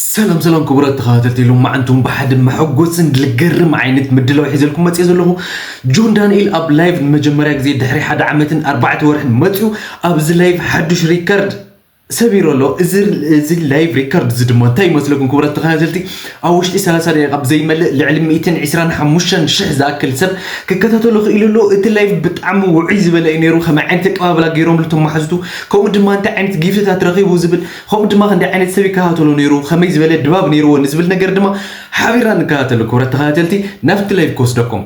ሰላም ሰላም ክቡራት ተኸታተልቲ፣ ሎማዓንቲ ብሓደ መሐጎስን ልገርም ዓይነት ምድላው ሒዘልኩም መፅየ ዘለኹ። ጆን ዳንኤል ኣብ ላይቭ ንመጀመርያ ግዜ ድሕሪ ሓደ ዓመትን ኣርባዕተ ወርሕን መፅዩ ኣብዚ ላይቭ ሓዱሽ ሪከርድ ሰቢሩ ኣሎ። እዚ እዚ ላይቭ ሪከርድ እዚ ድማ እንታይ ይመስለኩም ክቡራት ተኸታተልቲ? ኣብ ውሽጢ ሰላሳ ደቂቃ ብዘይመልእ ልዕሊ ሚእትን ዕስራን ሓሙሽተን ሽሕ ዝኣክል ሰብ ክከታተሎ ክኢሉ ኣሎ። እቲ ላይቭ ብጣዕሚ ውዑይ ዝበለ እዩ ነይሩ። ከመይ ዓይነት ኣቀባብላ ገይሮምሉ እቶም መሓዙቱ፣ ከምኡ ድማ እንታይ ዓይነት ጊፍትታት ረኺቡ ዝብል፣ ከምኡ ድማ ክንደይ ዓይነት ሰብ ይከታተሎ ነይሩ፣ ከመይ ዝበለ ድባብ ነይርዎ ንዝብል ነገር ድማ ሓቢርና ንከታተሎ ክቡራት ተኸታተልቲ። ናብቲ ላይቭ ክወስደኩም።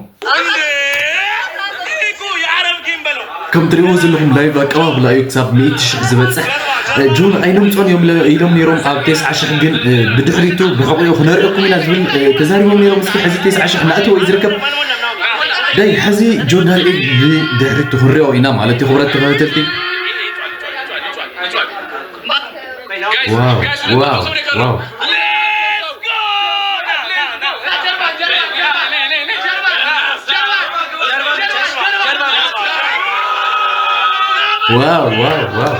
ከም ትሪእዎ ዘለኹም ላይቭ ኣቀባብላ እዩ ክሳብ ሚእቲ ሽሕ ዝበፅሕ። እ፣ ጆን ኣይነምፅኦን እዮም ለ- ኢሎም ነይሮም ኣብ ተስዓ ሽሕ፣ ግን እ፣ ብድሕሪቱ ብሕቑኡ ክነሪኦኩም ኢና ዝብል እ፣ ተዛሪቦም ነይሮም። እስኪ ሕዚ ተስዓ ሽሕ እናእተወ እዩ ዝርከብ። ዳይ ሕዚ ጆን ዳንኤል ብድሕሪቱ ክንሪኦ ኢና ማለት እዩ ክቡራት ተኸታተልቲ። ዋው ዋው ዋው። ዋው ዋው ዋው።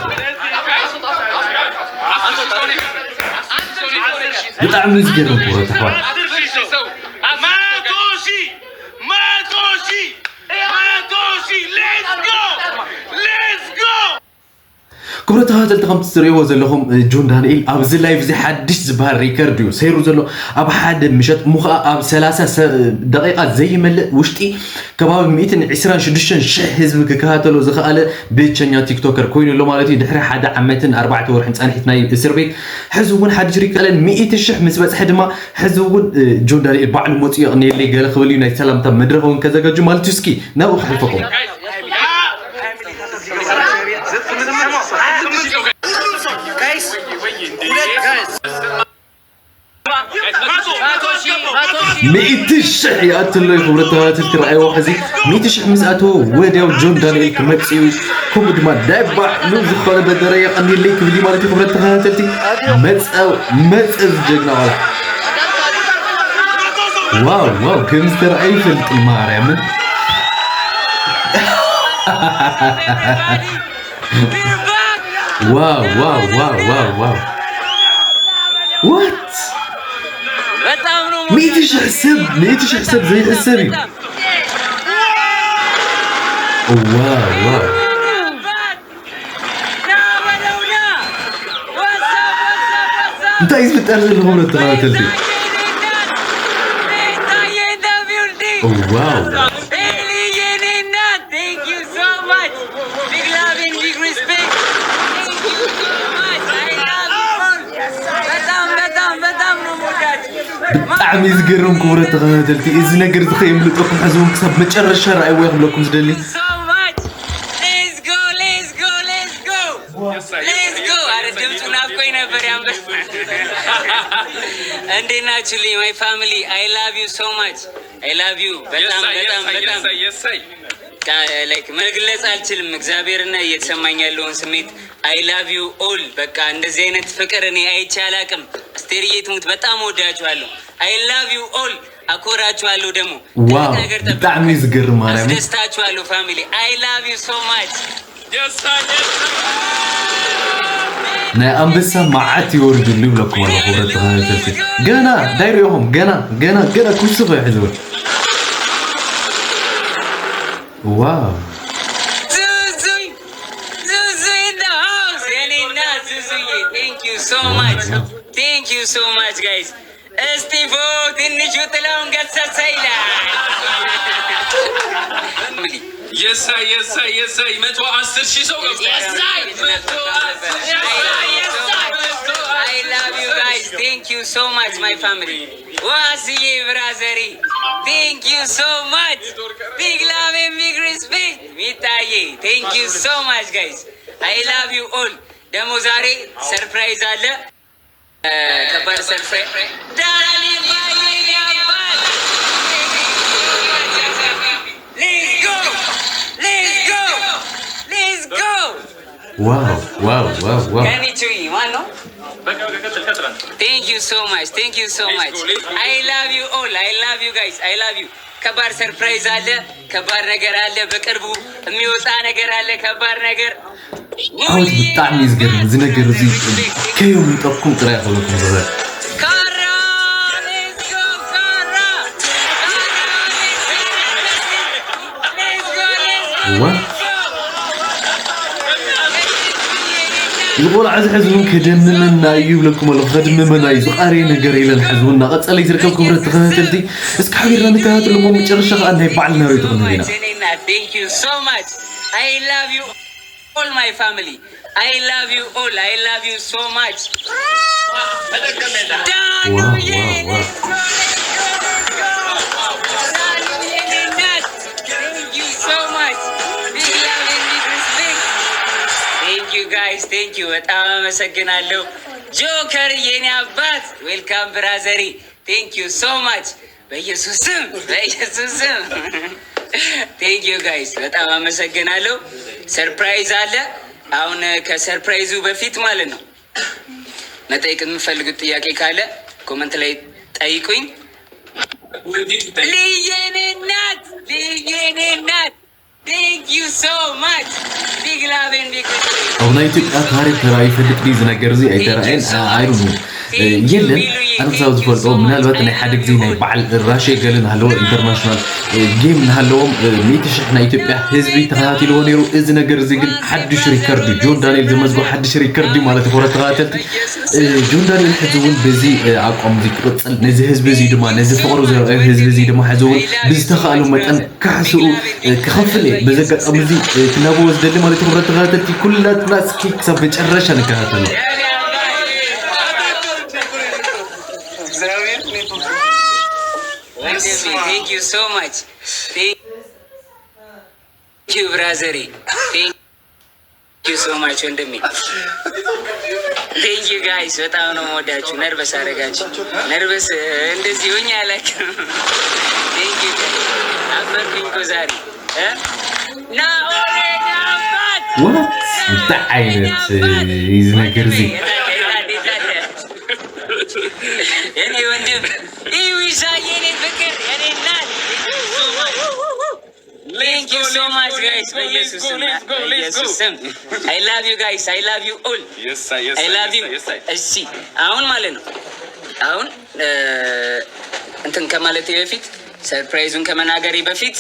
ብጣዕሚ ዝገርም ክብረት ኣሕዋት። ክብረት ተኸታተልቲ፣ ከምቲ ትሪእዎ ዘለኹም እ፣ ጆን ዳንኤል ኣብዚ ላይቭ እዚ ሓድሽ ዝበሃል ሪከርድ እዩ ሰይሩ ዘሎ። ኣብ ሓደ ምሸት እሞ ኸዓ ኣብ ሰላሳ ሰ- ደቂቃ ዘይመልእ ውሽጢ ከባቢ ሚእትን ዕስራን ሽዱሽተን ሽሕ ህዝቢ ክከታተሎ ዝኸኣለ ብቸኛ ቲክቶከር ኮይኑ ኣሎ ማለት እዩ። ድሕሪ ሓደ ዓመትን ኣርባዕተ ወርሕን ፃንሒት ናይ እስር ቤት ሕዚ እውን ሓድሽ ሪከርድ ሚእቲ ሽሕ ምስ በፅሐ ድማ ሕዚ እውን እ፣ ጆን ዳንኤል ባዕሉ መፅኡ የቕንየለይ ገለ ክብል እዩ ናይ ሰላምታ መድረኽ እውን ከዘጋጁ ማለት እዩ። እስኪ ናብኡ ከሕልፈኩም። ሚእቲ ሽሕ ይኣትሎ እዩ ክብረት ተኸታተልቲ፣ ረኣይዎ። ሕዚ ሚእቲ ሽሕ ምስ ኣተወ ወዲያው ጆን ዳንኤል ክመጽእ እዩ። ከምኡ ድማ ዳይ ባዕሉ ዝኾነ በደረ የቐንየለይ ክብል እዩ ማለት እዩ ክብረት ተኸታተልቲ። መጸ መጸ ዝጀግና ቆልዓ። ዋው ዋው፣ ከም ዝተረኣየ ይፈልጥ ማርያምን። ዋው ዋው ዋው ዋው ዋው። What? በጣም ነው ሚእቲ ሺህ ሰብ፣ ሚእቲ ሺህ ሰብ ዘይሕሰብ እዩ። ዋው ዋው። እንታይ ዝፍጠር ዘሎ ክብረት ተኸታተልቲ? ዋው። Thank you so much. Big love and big respect. Thank you so much. I love you all. በጣም በጣም በጣም ነው የምወዳችሁ። ብጣዕሚ ዝገርም ክቡረት ተኸታተልቲ፣ እዚ ነገር እዚ ከየምልጠኩም ሕዚ እውን ክሳብ መጨረሻ ረኣይዎ እየ ክብለኩም ዝደሊ። So much. Let's go, let's go, let's go. Let's go. አረ ድምፁ ናፍቆኝ ነበር ያንበ እንዴት ናችሁልኝ? My family, I love you so much. I love you በጣም በጣም በጣም። Like መግለጽ አልችልም እግዚአብሔርና እየተሰማኝ ያለውን ስሜት። I love you all። በቃ እንደዚህ አይነት ፍቅር እኔ አይቼ አላቅም። አስቴርዬ ትሙት በጣም እወዳችኋለሁ። I love you all። አኮራችኋለሁ ደግሞ። ዋው፣ ብጣዕሚ እዩ ዝገርም ማርያም። አስደስታችኋለሁ family። I love you so much። ናይ ኣንበሳ መዓት ይወርድሉ ይብለኩም ኣሎ ክብረት ተኸታተልቲ። ገና ዳይሮ ኢኹም፣ ገና ገና ገና ክውስኽ እዩ ሕዚ እውን። ዋው። ዙዙይ፣ ዙዙይ in the house። የኔ እናት ዙዙዬ፣ thank you so much። Thank you so much guys። እስጢፎ ትንሹ ጥላውን ገሰሰ ይላል። የሳይ የሳይ የሳይ መቶ አስር ሺህ ሰው ገብቷል። I love you guys. Thank you so much my family. ዋስዬ ብራዘሪ thank you so much. Big love and big respect. ሚጣዬ thank you so much guys. I love you all. ደግሞ ዛሬ surprise አለ። ከባድ surprise ዳኒ ባይኔ አባት። Let's go. Let's go. Let's go. ዋው ዋው ዋው ዋው። ከኒቹይ ማን ነው? በቃ በቃ ቀጥል ቀጥል። Thank you so much. Thank you so much. I love you all. I love you guys. I love you. ከባድ surprise አለ፣ ከባድ ነገር አለ፣ በቅርቡ የሚወጣ ነገር አለ፣ ከባድ ነገር። ኣወት ብጣዕሚ እዩ ዝገርም እዚ ነገር እዚ። ከዮም ይጠኩም ጥራይ ክብለኩም ዝኽእል። ዋ። እዚ ቆልዓ እዚ ሕዚ እውን ከደምመና እዩ ይብለኩም ኣለኹ። ከድምመና እዩ፣ ዝቓረየ ነገር የለን። ሕዚ እውን እናቐጸለ እዩ ዝርከብ። ክብረት ተኸታተልቲ፣ እስኪ ሓቢርና ንከታተሎ እሞ መጨረሻ ከዓ ናይ በዓል ናረይ ተቕንብር ኢና። Thank you so much. I love you all, my family. I love you all. I love you so much. Wow, wow, wow. Thank you so much. Big love and big respect. Thank you, guys. Thank you. በጣም አመሰግናለሁ። ጆከር የኔ አባት፣ welcome ብራዘሪ። Thank you so much. በኢየሱስ ስም፣ በኢየሱስ ስም። Thank you, guys. በጣም አመሰግናለሁ። ሰርፕራይዝ አለ። አሁን ከሰርፕራይዙ በፊት ማለት ነው፣ መጠየቅ የምፈልጉት ጥያቄ ካለ ኮመንት ላይ ጠይቁኝ። ልየኔ እናት፣ ልየኔ እናት፣ thank you so much. Big love and big respect. ኣብ ናይ ኢትዮጵያ ታሪክ ተራእዩ ይፈልጥ ድዩ እዚ ነገር እዚ? ኣይተራእየን። I don't know። የለን። ኣነ ክሳብ ዝፈልጦ ምናልባት ናይ ሓደ ግዜ ናይ በዓል ራሽያ ገለ እናሃለወ ኢንተርናሽናል ጌም እናሃለዎም ሚእቲ ሽሕ ናይ ኢትዮጵያ ህዝቢ ተኸታቲልዎ ነይሩ። እዚ ነገር እዚ ግን ሓድሽ ሪከርድ እዩ። ጆን ዳንኤል ዘመዝግቦ ሓድሽ ሪከርድ እዩ ማለት እዩ። ክቡራት ተኸታተልቲ፣ ጆን ዳንኤል ሕዚ እውን በዚ ኣቋም እዚ ክቕፅል፣ ነዚ ህዝቢ እዚ ድማ፣ ነዚ ፍቕሩ ዘርኣዩ ህዝቢ እዚ ድማ ሕዚ እውን ብዝተኻእሎ መጠን ካሕስኡ ክኸፍል እየ። በዚ ኣጋጣሚ እዚ ክላበዎ ዝደሊ ማለት እዩ። ክቡራት ተኸታተልቲ፣ ኩላትና እስኪ ክሳብ መጨረሻ ንከታተሎ። Thank you so much. Thank you, ብራዘሪ። Thank you so much ወንድሜ። Thank you, guys. በጣም ነው የምወዳችሁ። ነርቨስ አደረጋችሁ። ነርቨስ እንደዚህ ሆኜ አላውቅም። Thank you, guys. አፈርኩኝ እኮ ዛሬ። እ? ናኦሬ ናባት! What? እንታይ ዓይነት እዩ እዚ ነገር እዚ? የኔ ወንድም፣ ኢዊዛ፣ የኔ ፍቅር፣ የኔ እናት። Thank you so much, guys. በኢየሱስ ስም፣ በኢየሱስ ስም። I love you, guys. I love you all. I love you. እሺ፣ አሁን ማለት ነው፣ አሁን እንትን ከማለቴ በፊት፣ ሰርፕራይዙን ከመናገሬ በፊት፣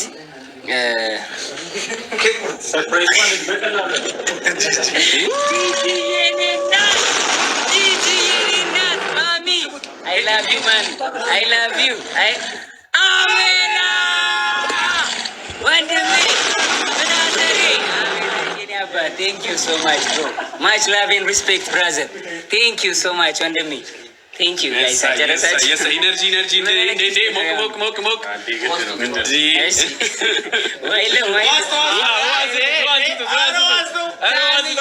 ቲጂ የኔ እናት፣ ቲጂ የኔ እናት፣ ማሚ፣ I love you, ማሚ። I love you. አሜና ወንድሜ፣ ብራዘሬ፣ አሜና የኔ አባት። Thank you so much, bro. Much love and respect, brother. Thank you so much ወንድሜ። Thank you, guys. አጨረሳችሁ? Energy, energy. እንዴ፣ እንዴ፣ እንዴ፣ ሞቅ፣ ሞቅ፣ ሞቅ፣ ሞቅ። እሺ። ወይለ፣ ወይለ።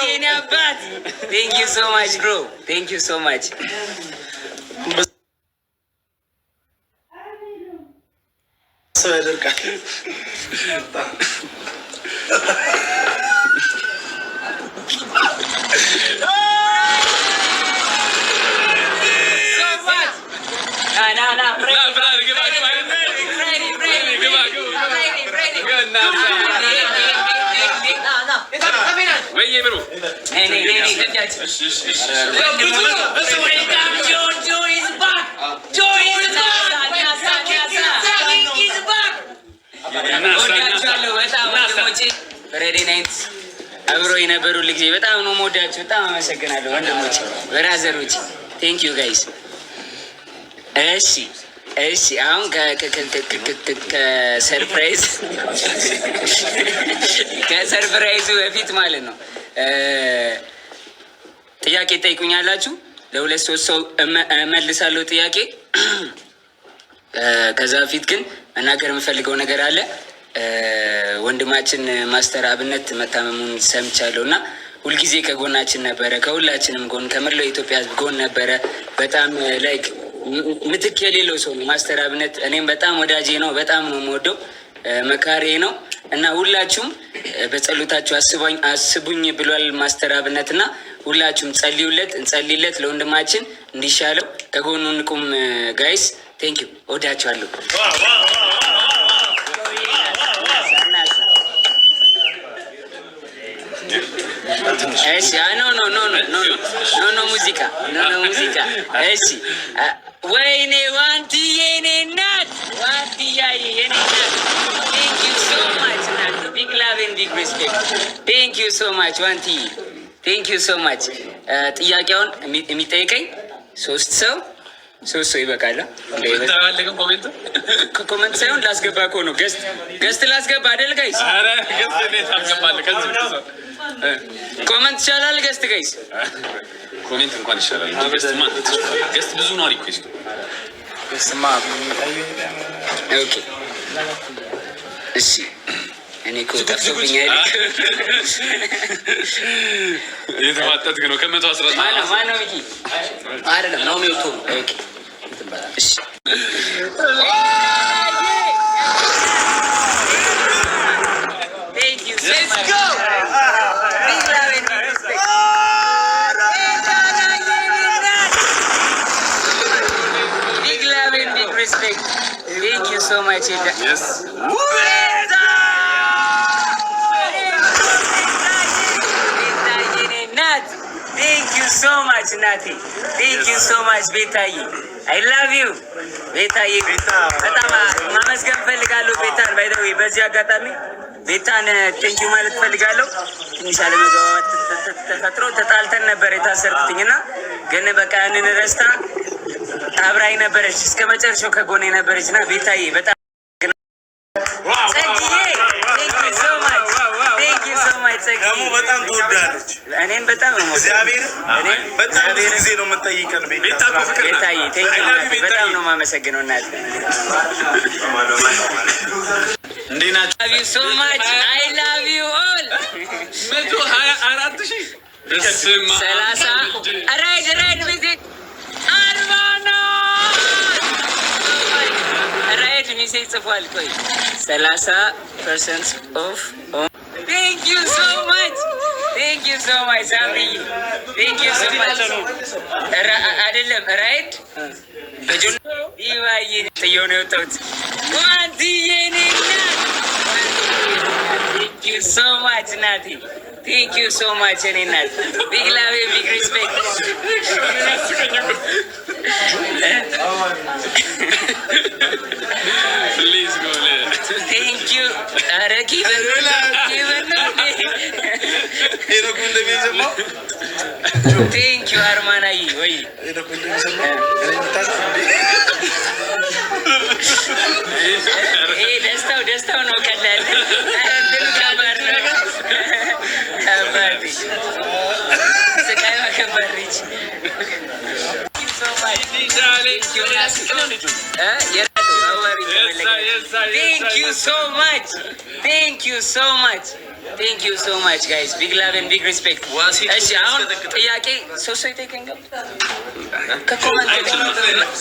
የኔ አባት። Thank you so much, bro. Thank you so much. ሰው ያደርጋል። ወዳችኋለሁ በጣም ወንድሞቼ። ፍሬዴ ናይት አብሮ የነበሩ ልጅ በጣም ነው የምወዳችሁ። በጣም አመሰግናለሁ ወንድሞቼ፣ ብራዘሮቼ። Thank you, guys. እሺ፣ እሺ፣ አሁን ከሰርፕራይዝ ከሰርፕራይዙ በፊት ማለት ነው ጥያቄ ትጠይቁኛላችሁ። ለሁለት ሶስት ሰው እመልሳለሁ ጥያቄ። ከዛ በፊት ግን መናገር የምፈልገው ነገር አለ። ወንድማችን ማስተር አብነት መታመሙን ሰምቻለሁ እና ሁልጊዜ ከጎናችን ነበረ፣ ከሁላችንም ጎን፣ ከመላው የኢትዮጵያ ሕዝብ ጎን ነበረ። በጣም like ምትክ የሌለው ሰው ነው ማስተር አብነት። እኔም በጣም ወዳጄ ነው፣ በጣም ነው የምወደው፣ መካሬ ነው እና ሁላችሁም በጸሎታችሁ አስቡኝ፣ አስቡኝ ብሏል ማስተር አብነት እና ሁላችሁም ጸልዩለት፣ እንጸልይለት ለወንድማችን እንዲሻለው ከጎኑ እንቁም። Guys, thank you። እወዳችኋለሁ። እሺ፣ no no no no no no no ሙዚቃ፣ no no ሙዚቃ። እሺ፣ ወይኔ ዋንትዬ የኔ እናት፣ ዋንትያዬ የኔ እናት። Thank you so much እናት። Big love Big respect. Thank you so much ዋንቲ። Thank you so much። ጥያቄውን የሚ- የሚጠይቀኝ ሶስት ሰው ሶስት ሰው ይበቃል። ታያለህ ግን ኮሜንቱ ኮመንት ሳይሆን ላስገባ እኮ ነው። ገስት ገስት ላስገባ አይደል ጋይስ? ኧረ ገስት እንዴት አስገባለሁ? ከዚህ ብዙ ሰው ኮመንት ይቻላል። ገስት ጋይስ ኮሜንት እንኳን ይሻላል እንጂ ገስትማ እንዴት ይችላል? ገስት ብዙ ነው ሪኩዌስቱ። ስማ የሚጠይቅ ኦኬ እሺ። እኔ እኮ ጠፍቶብኝ አይደል? እየተፋጠጥክ ነው። ከመቶ አስራ ማነው ማነው ሚኪ? አይደለም ነው የሚወጡ ነው። ኦኬ እሺ። Thank you so much. Big love and big respect. Big love and big respect. Thank you so much. Yes. Thank you so much እናቴ። Thank you so much ቤታዬ። I love you ቤታዬ። በጣም ማመስገን እፈልጋለሁ ቤታን። By the way በዚህ አጋጣሚ ቤታን thank you ማለት እፈልጋለሁ። ትንሽ አለመግባባት ተፈጥሮ ተጣልተን ነበር የታሰርኩትኝ እና ግን በቃ ያንን ረስታ አብራኝ ነበረች እስከ መጨረሻው ከጎኔ ነበረች እና ቤታዬ በጣም ጸግዬ thank you so much thank you so much ጸግዬ ደግሞ በጣም ትወዳለች። እኔም በጣም ነው የምወደው። እግዚአብሔር እኔ በጣም ብዙ ጊዜ ነው የምጠይቀን ቤታ ቤታዬ thank you እናቴ በጣም ነው የማመሰግነው እናቴ። እንዴ ናቸው Love you so much I love you all መቶ ሀያ አራት ሺህ በስመ አብ። ሰላሳ ራይድ ራይድ ሚዜ አርባ ነው። ራይድ ሚዜ ጽፏል። ቆይ ሰላሳ percent off thank you so much thank you so much ሳምሪ thank you so much። ራ- አይደለም ራይድ በጆን ቢባዬ ጥየው ነው የወጣሁት። ዋንትዬ እኔ እናት thank you so much እናቴ thank you so much እኔ እናት big love big respect Please go there. thank you። ኧረ ኪበል ኪበል ነው እንዴ? ሄደኩ እንደሚሰማው thank you አርማናዬ ወይ ሄደኩ እንደሚሰማው ታስ ይሄ ደስታው ደስታው ነው ቀላል። ኧረ እንትኑ ከባድ ነው። ከባድ ስቃይዋ ከባድ ነች። Thank you so much. Thank you so much. Thank you so much guys. Big love and big respect. እሺ አሁን ጥያቄ ሶስት ሰው ይጠይቀኝ ገባ? ከኮመንት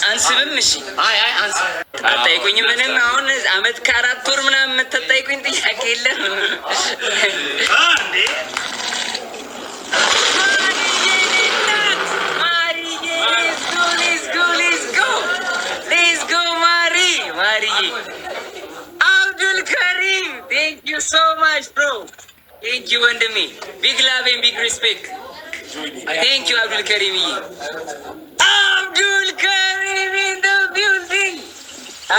አንስብም። እሺ አይ አይ አንስ አትጠይቁኝ። ምንም አሁን አመት ከአራት ወር ምናምን የምትጠይቁኝ ጥያቄ የለም። Let's go, let's go, let's go. Let's go ማሪ ማሪ አብዱል ከሪም thank you so much bro. Thank you ወንድሜ big love and big respect. Thank you አብዱል ከሪም። አብዱል ከሪም in the building.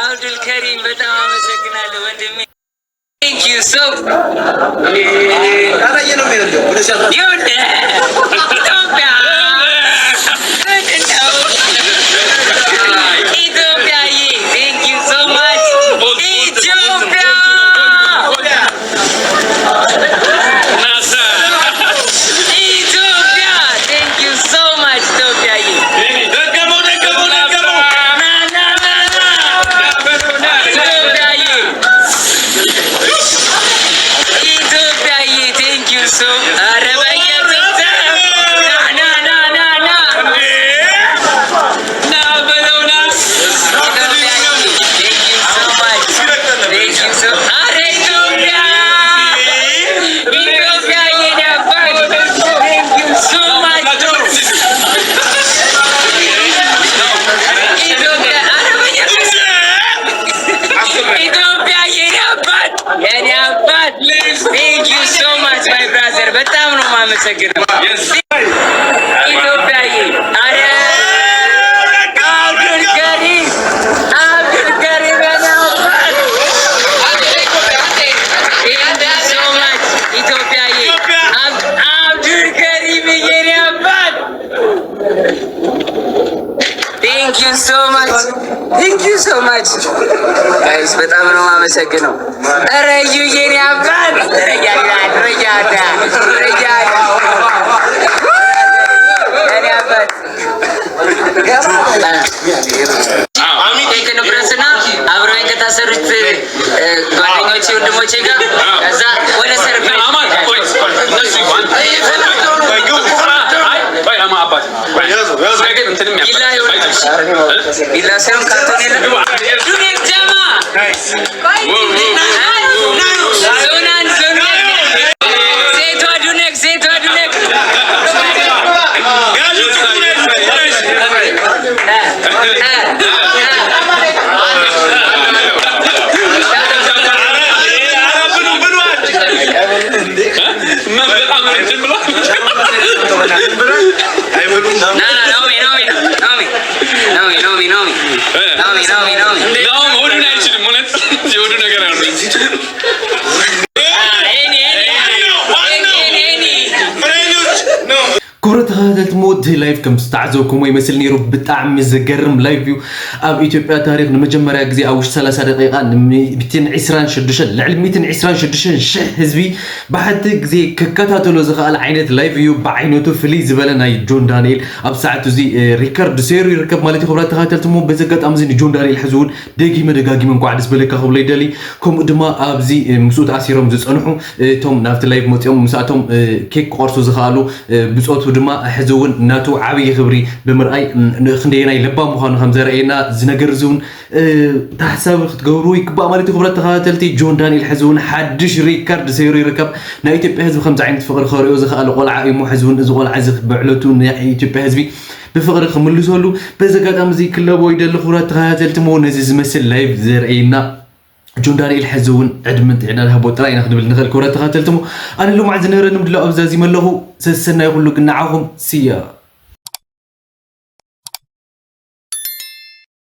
አብዱል ከሪም በጣም አመሰግናለሁ ወንድሜ። Thank you so ታዲያ ነው የሚሄደው ወደ ሲያልፋ ይኸውልህ ኢትዮጵያ ምንድን ነው? ኢትዮጵያዬ thank you so much ኢትዮጵያ ኢትዮጵያ thank you so much ኢትዮጵያዬ ደገመው ደገመው ደገመው ና ና ና ና ኢትዮጵያዬ ኢትዮጵያዬ thank you so ኧረ በኢየሱስ ስም ና ና ና ና ና ና በለው ና ኢትዮጵያዬ thank you so much thank you so ኧረ ኢትዮጵያ ኢትዮጵያ የኔ አባት thank you so much ኢትዮጵያ ኧረ በኢየሱስ ኢትዮጵያ የኔ አባት የኔ አባት thank you so much my brother በጣም ነው የማመሰግነው። ኢትዮጵያዬ ኧረ አብዱል ከሪም አብዱል ከሪም የኔ አባት thank you so much Thank you so much. Thank you so much. Guys በጣም ነው የማመሰግነው። ኧረ እዩ የኔ አባት ረጃ ረጃ ረጃ የኔ አባት ቴክኖክራስና አብረውኝ ከታሰሩት ጓደኞቼ ወንድሞቼ ጋር ከዛ ወደ ሰርፕራይዝ ቢላ ሳይሆን ካርቶን የለም። ዱኔክ ጀማ ዞናን ዞናን ሴቷ ዱኔክ ሴቷ ዱኔክ ክቡራት ተኸታተልቲ ሞ እቲ ላይቭ ከም ዝተዓዘብኩሞ ይመስል ነይሩ። ብጣዕሚ ዘገርም ላይቭ እዩ። ኣብ ኢትዮጵያ ታሪክ ንመጀመርያ ግዜ ኣብ ውሽጢ ሰላሳ ደቂቃ ሚእትን ዕስራን ሽዱሽተን ልዕሊ ሚእትን ዕስራን ሽዱሽተን ሽሕ ህዝቢ ብሓንቲ ግዜ ክከታተሎ ዝኽኣል ዓይነት ላይቭ እዩ። ብዓይነቱ ፍልይ ዝበለ ናይ ጆን ዳንኤል ኣብ ሰዓት እዚ ሪከርድ ሰይሩ ይርከብ ማለት እዩ። ክቡራት ተኸታተልቲ ሞ በዚ ኣጋጣሚ እዚ ንጆን ዳንኤል ሕዚ እውን ደጊመ ደጋጊመ እንኳዕ ደስ በለካ ክብሎ ይደሊ። ከምኡ ድማ ኣብዚ ምስኡ ተኣሲሮም ዝፀንሑ እቶም ናብቲ ላይቭ መፂኦም ምስኣቶም ኬክ ክቆርሱ ዝኽኣሉ ብፆቱ ድማ ሕዚ እውን ናቱ ዓብዪ ክብሪ ብምርኣይ ክንደየናይ ለባም ምዃኑ ከም ዘርእየና እዚ ነገር እዚ እውን ታሕሳቢ ክትገብሩ ይግባእ ማለት እዩ። ክብረት ተኸታተልቲ ጆን ዳንኤል ሕዚ እውን ሓድሽ ሪከርድ ሰይሩ ይርከብ። ናይ ኢትዮጵያ ህዝቢ ከምዚ ዓይነት ፍቕሪ ከርእዮ ዝኽኣለ ቆልዓ እዩ እሞ ሕዚ እውን እዚ ቆልዓ እዚ ብዕለቱ ናይ ኢትዮጵያ ህዝቢ ብፍቕሪ ክምልሰሉ በዚ ኣጋጣሚ እዚ ክለቦ ይደሊ። ክብረት ተኸታተልቲ ሞ ነዚ ዝመስል ላይቭ ዘርእየና ጆን ዳንኤል ሕዚ እውን ዕድመን ጥዕናን ሃቦ ጥራይ ኢና ክንብል ንኽእል። ክብረት ተኸታተልቲ ሞ ኣነ ሎማዕ ዝነበረኒ ምድላው ኣብዚ ኣዚመ ኣለኹ። ሰሰናይ ኩሉ ግን ንዓኹም ስያ